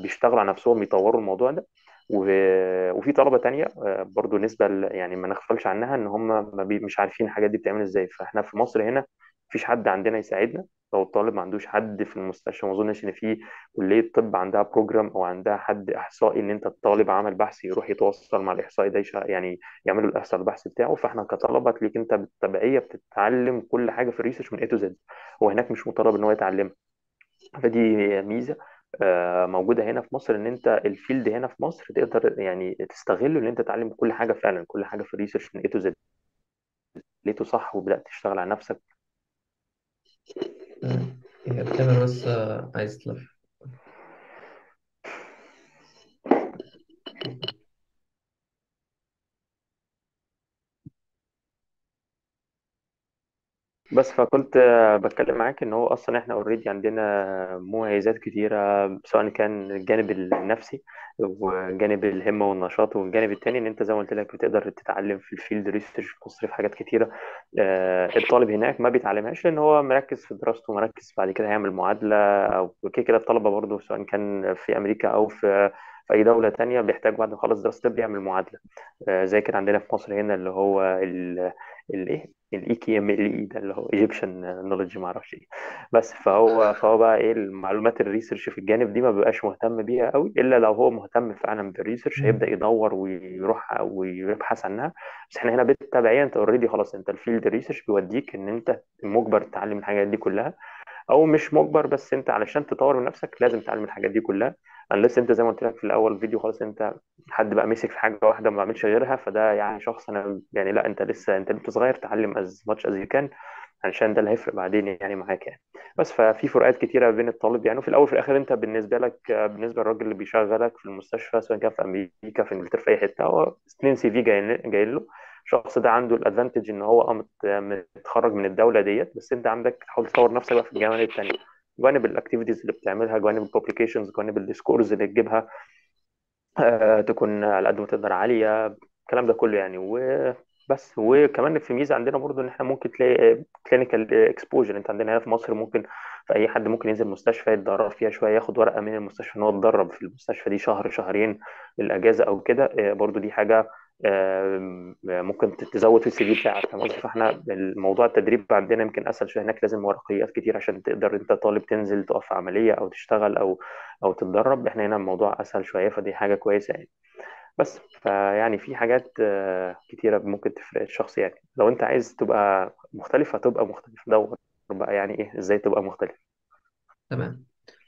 بيشتغلوا على نفسهم يطوروا الموضوع ده، وفي طلبه تانية برضو نسبه يعني ما نغفلش عنها ان هم ما بي مش عارفين الحاجات دي بتعمل ازاي. فاحنا في مصر هنا مفيش حد عندنا يساعدنا، لو الطالب ما عندوش حد في المستشفى، ما اظنش ان في كليه طب عندها program او عندها حد احصائي ان انت الطالب عمل بحث يروح يتواصل مع الاحصائي ده يعني يعملوا الاحصاء البحث بتاعه. فاحنا كطلبه تليك انت بالتبعيه بتتعلم كل حاجة في ال research من A to Z، هو هناك مش مطالب ان هو يتعلمها. فدي ميزة موجودة هنا في مصر، ان انت ال field هنا في مصر تقدر يعني تستغله ان انت تتعلم كل حاجة فعلا، كل حاجة في ال research من A to Z، لقيته صح وبدات تشتغل على نفسك. تمام. هي الكاميرا بس عايز تلف. بس فكنت بتكلم معاك ان هو اصلا احنا already عندنا مميزات كتيره، سواء كان الجانب النفسي وجانب الهمه والنشاط، والجانب التاني ان انت زي ما قلت لك بتقدر تتعلم في ال field research في مصر في حاجات كتيرة. الطالب هناك ما بيتعلمهاش لان هو مركز في دراسته، مركز بعد كده هيعمل معادلة او كده كده. الطلبة برضه سواء كان في امريكا او في في اي دولة تانية بيحتاج بعد ما يخلص دراسة الطب يعمل معادله. زي كده عندنا في مصر هنا اللي هو ال الايه الاي كي ام ال اي ده اللي هو Egyptian knowledge ما اعرفش ايه. بس فهو بقى ايه المعلومات ال research في الجانب دي ما بيبقاش مهتم بيها قوي، الا لو هو مهتم فعلا بال research هيبدا مم. يدور ويروح ويبحث عنها. بس احنا هنا بالتبعيه انت already خلاص، انت ال field research بيوديك ان انت مجبر تتعلم الحاجات دي كلها، او مش مجبر بس انت علشان تطور من نفسك لازم تتعلم الحاجات دي كلها. انا لسه انت زي ما قلت لك في الاول فيديو خالص، انت حد بقى مسك في حاجة واحدة ما بعملش غيرها، فده يعني شخص انا يعني لا، انت لسه انت لسه صغير، تعلم as much as you can علشان ده اللي هيفرق بعدين يعني معاك يعني. بس ففي فروقات كتيرة بين الطالب يعني، وفي الاول وفي الاخر انت بالنسبة لك، بالنسبة للراجل اللي بيشغلك في المستشفى سواء كان في امريكا في انجلترا في اي حته، هو 2 CV جايين له. الشخص ده عنده ال advantage ان هو متخرج من الدولة ديت، بس انت عندك تحاول تطور نفسك بقى في الجوانب التانيه، جوانب ال activities اللي بتعملها، جوانب ال publications، جوانب ال scores اللي تجيبها، تكون على قد ما تقدر عالية، الكلام ده كله يعني. وبس. وكمان في ميزة عندنا برضو ان احنا ممكن تلاقي clinical exposure. انت عندنا هنا في مصر ممكن في اي حد ممكن ينزل مستشفى يتدرب فيها شوية، ياخد ورقة من المستشفى ان هو اتدرب في المستشفى دي شهر شهرين الاجازة او كده. برضو دي حاجة ممكن تزود في ال CV بتاعك، فاهم قصدي؟ فاحنا الموضوع التدريب عندنا يمكن اسهل شويه، هناك لازم ورقيات كتير عشان تقدر انت طالب تنزل تقف في عملية او تشتغل او تتدرب. احنا هنا الموضوع اسهل شويه، فدي حاجة كويسة يعني. بس فيعني في حاجات كتيرة ممكن تفرق الشخص يعني. لو انت عايز تبقى مختلف هتبقى مختلف، دور بقى يعني ايه ازاي تبقى مختلف. تمام.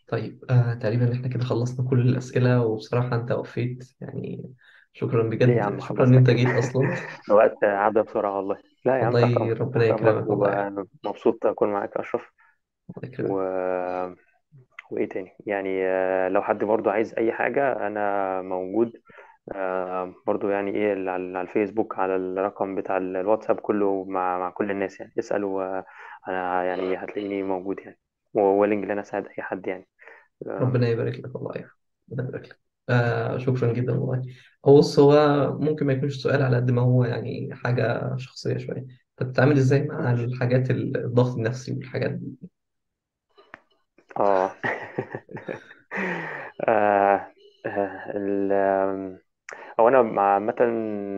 طيب تقريبا احنا كده خلصنا كل الأسئلة، وبصراحة انت وفيت يعني. شكرا ليه يا بجد، عم شكرا ان خلصنا انت كده؟ جيت اصلا. الوقت عدى بسرعة والله. لا يا عم، تحت والله امرك ربنا تحت امرك، يكرمك والله يعني. ومبسوط اكون معاك يا اشرف. الله و... يكرمك. وايه تاني يعني، لو حد برضو عايز اي حاجة انا موجود. برضو يعني ايه على على الفيسبوك، على الرقم بتاع الواتساب كله، مع كل الناس يعني اسألوا. انا يعني هتلاقيني موجود يعني، وويلنج ان انا اساعد اي حد يعني. آه، ربنا يبارك لك والله يعني. ربنا يبارك لك. شكرا جدا والله. هو بص، هو ممكن ما يكونش سؤال على قد ما هو يعني حاجة شخصية شوية. انت بتتعامل ازاي مع ماشي. الحاجات الضغط النفسي والحاجات دي؟ اه. آه، آه، ال آم، هو انا عامة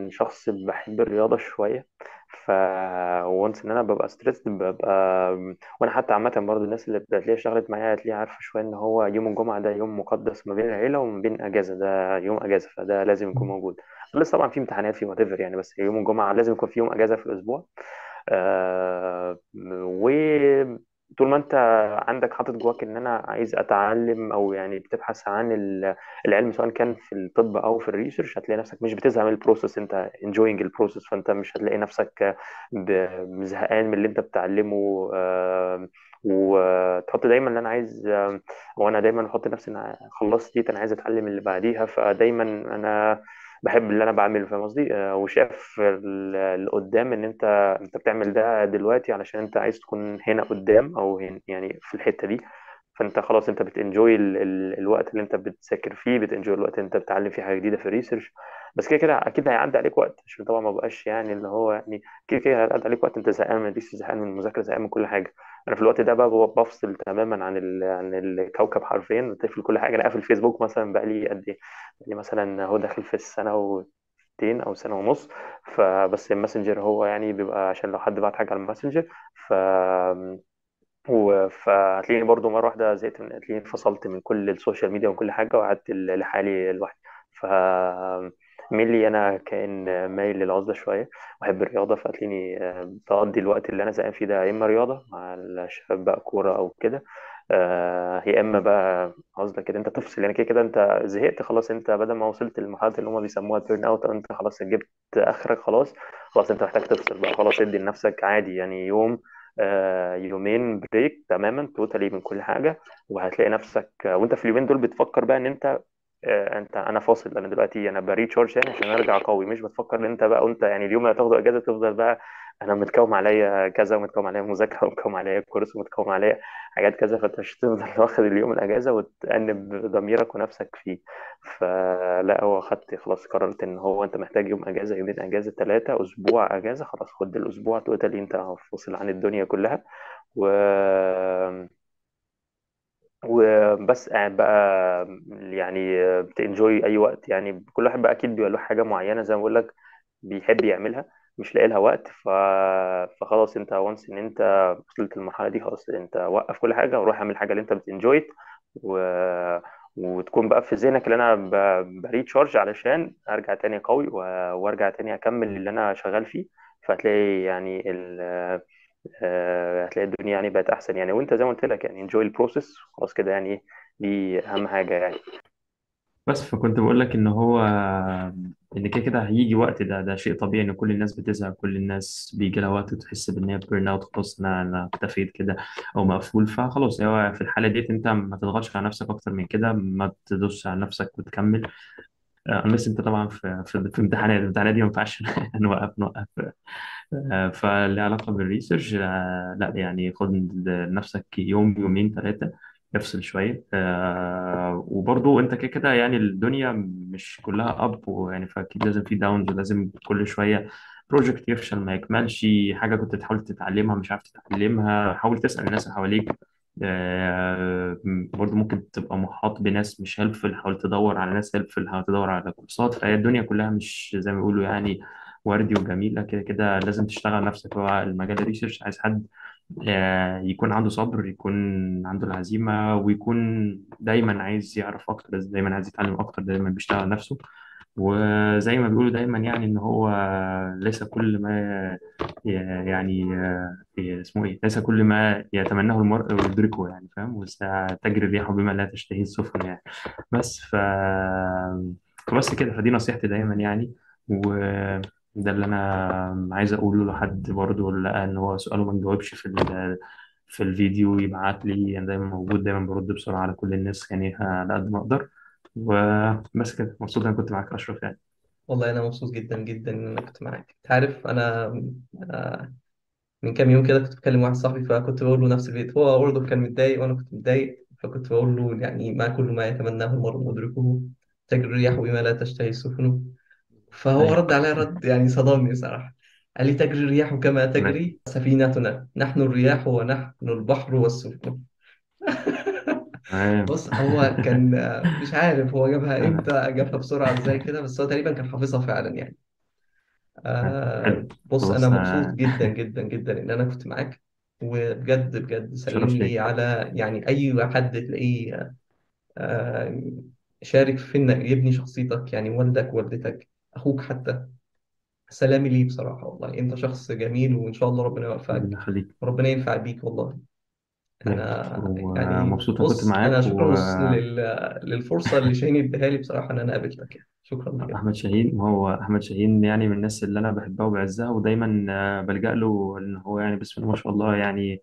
شخص بحب الرياضة شويه. ف once ان انا ببقى stressed ببقى، وانا حتى عامة برضو الناس اللي بتلاقيها اشتغلت معايا هتلاقيها عارفه شوية ان هو يوم الجمعة ده يوم مقدس ما بين العيلة وما بين اجازه، ده يوم اجازه فده لازم يكون موجود. لسه طبعا في امتحانات في وات يعني، بس يوم الجمعة لازم يكون في يوم اجازه في الاسبوع. وطول ما انت عندك حاطط جواك ان انا عايز اتعلم او يعني بتبحث عن العلم سواء كان في الطب او في ال research، هتلاقي نفسك مش بتزهق من ال process، انت enjoying ال process، فانت مش هتلاقي نفسك زهقان من اللي انت بتعلمه. وتحط دايما ان انا عايز، وانا دايما بحط نفسي ان أنا خلصت دي انا عايز اتعلم اللي بعديها، فدايما انا بحب اللي انا بعمله، فاهم قصدي؟ وشاف اللي قدام ان انت بتعمل ده دلوقتي علشان انت عايز تكون هنا قدام او هنا يعني في الحتة دي. فانت خلاص انت بت enjoy الوقت اللي انت بتذاكر فيه، بت enjoy الوقت اللي انت بتتعلم فيه حاجة جديدة في ال research. بس كده كده اكيد هيعدي عليك وقت، عشان طبعا ما بقاش يعني اللي هو يعني كده كده هيعدي عليك وقت انت زهقان من ال research، زهقان من المذاكره، زهقان من كل حاجه. انا في الوقت ده بقى بفصل تماما عن عن الكوكب حرفيا، بتقفل كل حاجه. انا قافل فيسبوك مثلا بقالي قد ايه، بقالي مثلا هو داخل في السنة وتين او سنة ونص. فبس الماسنجر هو يعني بيبقى عشان لو حد بعت حاجة على الماسنجر. ف فهتلاقيني برضو مرة واحدة زهقت من، هتلاقيني فصلت من كل ال social media وكل حاجة وقعدت لحالي لوحدي. ف ميلي أنا كائن مايل للعزلة شوية وأحب الرياضة، فهتلاقيني بقضي الوقت اللي أنا زهقان فيه ده يا إما رياضة مع الشباب بقى كورة أو كده، يا إما بقى عزلة كده. أنت تفصل يعني كده كده أنت زهقت خلاص، أنت بدل ما وصلت للمرحلة اللي هما بيسموها burn out، أنت خلاص جبت آخرك خلاص. خلاص أنت محتاج تفصل بقى خلاص، ادي لنفسك عادي يعني يوم، يومين break تماما totally من كل حاجه. وهتلاقي نفسك وانت في اليومين دول بتفكر بقى ان انت انت انا فاصل، انا دلوقتي انا ب recharge تاني عشان ارجع قوي، مش بتفكر ان انت بقى وانت يعني اليوم اللي هتاخده اجازه تفضل بقى انا متكوم عليا كذا ومتكوم عليا مذاكرة ومتكوم عليا course ومتكوم عليا حاجات كذا، فانت مش هتفضل واخد اليوم الاجازة وتأنب ضميرك ونفسك فيه. فلا هو خدت خلاص قررت ان هو انت محتاج يوم اجازه، يومين اجازه، ثلاثه، اسبوع اجازه، خلاص خد الاسبوع totally انت فاصل عن الدنيا كلها. و وبس قاعد بقى يعني بت enjoy اي وقت. يعني كل واحد بقى اكيد بيبقى له حاجة معينة زي ما بقول لك بيحب يعملها، مش لاقي لها وقت. فخلاص انت once ان انت وصلت للمرحلة دي، خلاص انت وقف كل حاجة وروح اعمل الحاجة اللي انت بت enjoy، و... وتكون بقى في ذهنك اللي انا ب recharge علشان ارجع تاني قوي، وارجع تاني اكمل اللي انا شغال فيه. فهتلاقي يعني هتلاقي الدنيا يعني بقت احسن يعني. وانت زي ما قلت لك يعني enjoy ال process خلاص كده يعني، ايه دي اهم حاجة يعني. بس فكنت بقول لك ان هو ان كده كده هيجي وقت، ده شيء طبيعي، ان كل الناس بتزهق، كل الناس بيجي لها وقت تحس بان هي burn out، خلاص انا اكتفيت كده او مقفول. فخلاص هو في الحالة ديت انت ما تضغطش على نفسك اكتر من كده، ما تدوسش على نفسك وتكمل. Unless انت طبعا في امتحانات، الامتحانات دي ما ينفعش نوقف نوقف. فاللي علاقة بال research لا يعني خد لنفسك يوم يومين ثلاثة، افصل شوية. وبرضو انت كده كده يعني الدنيا مش كلها up يعني، فاكيد لازم في downs، ولازم كل شوية project يفشل ما يكملش، حاجة كنت تحاول تتعلمها مش عارف تتعلمها، حاول تسأل الناس اللي حواليك. برضو ممكن تبقى محاط بناس مش helpful، حاول تدور على ناس helpful، حاول تدور على كورسات. فهي الدنيا كلها مش زي ما بيقولوا يعني وردي وجميلة، كده كده لازم تشتغل على نفسك. هو المجال ال research عايز حد يكون عنده صبر، يكون عنده العزيمة، ويكون دايما عايز يعرف أكتر، دايما عايز يتعلم أكتر، دايما بيشتغل على نفسه. وزي ما بيقولوا دايما يعني إن هو ليس كل ما يعني اسمه إيه، ليس كل ما يتمناه المرء يدركه يعني، فاهم؟ وستجري الرياح بما لا تشتهي السفن يعني. بس ف بس كده، فدي نصيحتي دايما يعني. وده اللي انا عايز اقوله لحد برضه لقى ان هو سؤاله ما نجاوبش في في الفيديو يبعت لي، انا دايما موجود، دايما برد بسرعة على كل الناس يعني على قد ما اقدر. وبس كده، مبسوط انا كنت معاك اشرف يعني. والله انا مبسوط جدا جدا ان انا كنت معاك. انت عارف انا آه، من كام يوم كده كنت بكلم واحد صاحبي، فكنت بقول له نفس البيت، هو برضه كان متضايق وانا كنت متضايق، فكنت بقول له يعني ما كل ما يتمناه المرء مدركه، تجري الرياح بما لا تشتهي السفن. فهو ايوه. رد عليا رد يعني صدمني صراحة. قال لي تجري الرياح كما تمام. تجري سفينتنا، نحن الرياح ونحن البحر والسفن. تمام. بص هو كان مش عارف هو جابها امتى، جابها بسرعة ازاي كده، بس هو تقريبا كان حافظها فعلا يعني. حلو. بص انا خلاص مبسوط جدا جدا جدا ان انا كنت معاك. وبجد بجد سلم شرف لي ليا. على يعني اي حد تلاقيه آه، شارك في انك يبني شخصيتك، يعني والدك والدتك اخوك حتى. سلامي ليه بصراحة، والله انت شخص جميل، وان شاء الله ربنا ربنا يوفقك يخليك. وربنا ينفع بيك والله. يا دكتور، انا يعني ومبسوط انا كنت بص انا معاك. شكرا للفرصة اللي شاهين اداها لي بصراحة ان انا قابلتك، يعني شكرا بجد. احمد شاهين، هو احمد شاهين يعني من الناس اللي انا بحبها وبعزها، ودايما بلجأ له، لان هو يعني بسم الله ما شاء الله يعني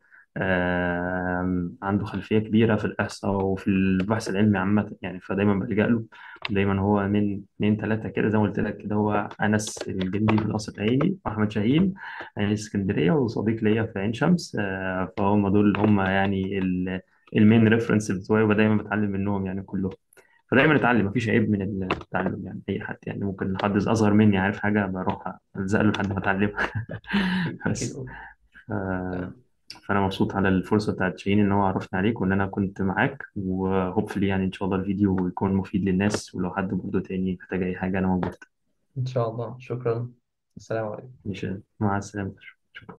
عنده خلفية كبيرة في الإحصاء وفي البحث العلمي عامة يعني، فدايما بلجأ له. دايما هو من اتنين تلاتة كده زي ما قلت لك كده، هو أنس الجندي في القصر العيني، وأحمد شاهين عين اسكندرية، وصديق ليا في عين شمس. فهم دول هم يعني ال main reference بتوعي، ودايما بتعلم منهم يعني كلهم. فدايما اتعلم، مفيش عيب من التعلم يعني، اي حد يعني ممكن حد اصغر مني عارف حاجة بروح الزق له لحد ما اتعلمها. اكيد اكيد بس والله. ف... تمام. فانا مبسوط على الفرصة بتاعت شيرين ان هو عرفنا عليك وان انا كنت معاك، و hopefully يعني ان شاء الله الفيديو يكون مفيد للناس، ولو حد برضه تاني محتاج اي حاجة انا موجود. ان شاء الله، شكرا. السلام عليكم. ماشي، مع السلامه. شكرا.